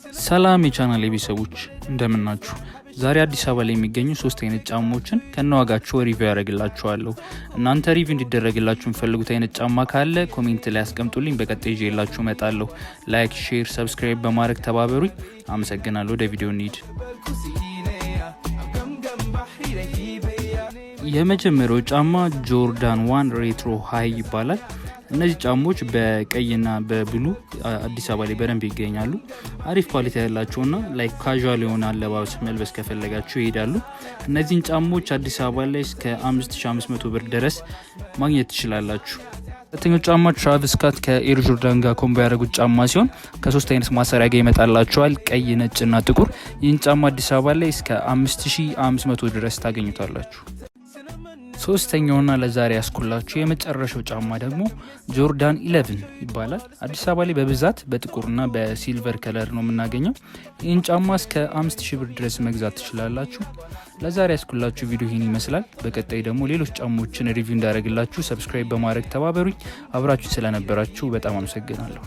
ሰላም የቻናል ቤተሰቦች፣ እንደምናችሁ። ዛሬ አዲስ አበባ ላይ የሚገኙ ሶስት አይነት ጫማዎችን ከነዋጋቸው review ያደርግላችኋለሁ። እናንተ review እንዲደረግላችሁ የምፈልጉት አይነት ጫማ ካለ comment ላይ አስቀምጡልኝ። በቀጣይ ይዤላችሁ እመጣለሁ። Like፣ share፣ subscribe በማድረግ ተባበሩኝ። አመሰግናለሁ። ወደ ቪዲዮ እንሂድ። የመጀመሪያው ጫማ Jordan 1 Retro High ይባላል። እነዚህ ጫማዎች በቀይና በ blue አዲስ አበባ ላይ በደንብ ይገኛሉ። አሪፍ quality ያላቸውና like casual የሆነ አለባበስ መልበስ ከፈለጋችሁ ይሄዳሉ። እነዚህን ጫማዎች አዲስ አበባ ላይ እስከ 5500 ብር ድረስ ማግኘት ትችላላችሁ። ሁለተኛው ጫማ Travis Scott ከ Air Jordan ጋር combo ያደረጉት ጫማ ሲሆን ከሶስት አይነት ማሰሪያ ጋር ይመጣላችኋል። ቀይ፣ ነጭና ጥቁር። ይህን ጫማ አዲስ አበባ ላይ እስከ 5500 ድረስ ታገኙታላችሁ። ሶስተኛውና ለዛሬ ያስኩላችሁ የመጨረሻው ጫማ ደግሞ Jordan 11 ይባላል። አዲስ አበባ ላይ በብዛት በጥቁርና በ silver color ነው የምናገኘው። ይህን ጫማ እስከ 5000 ብር ድረስ መግዛት ትችላላችሁ። ለዛሬ ያስኩላችሁ ቪዲዮ ይህን ይመስላል። በቀጣይ ደግሞ ሌሎች ጫማዎችን review እንዳደረግላችሁ subscribe በማድረግ ተባበሩኝ። አብራችሁ ስለነበራችሁ በጣም አመሰግናለሁ።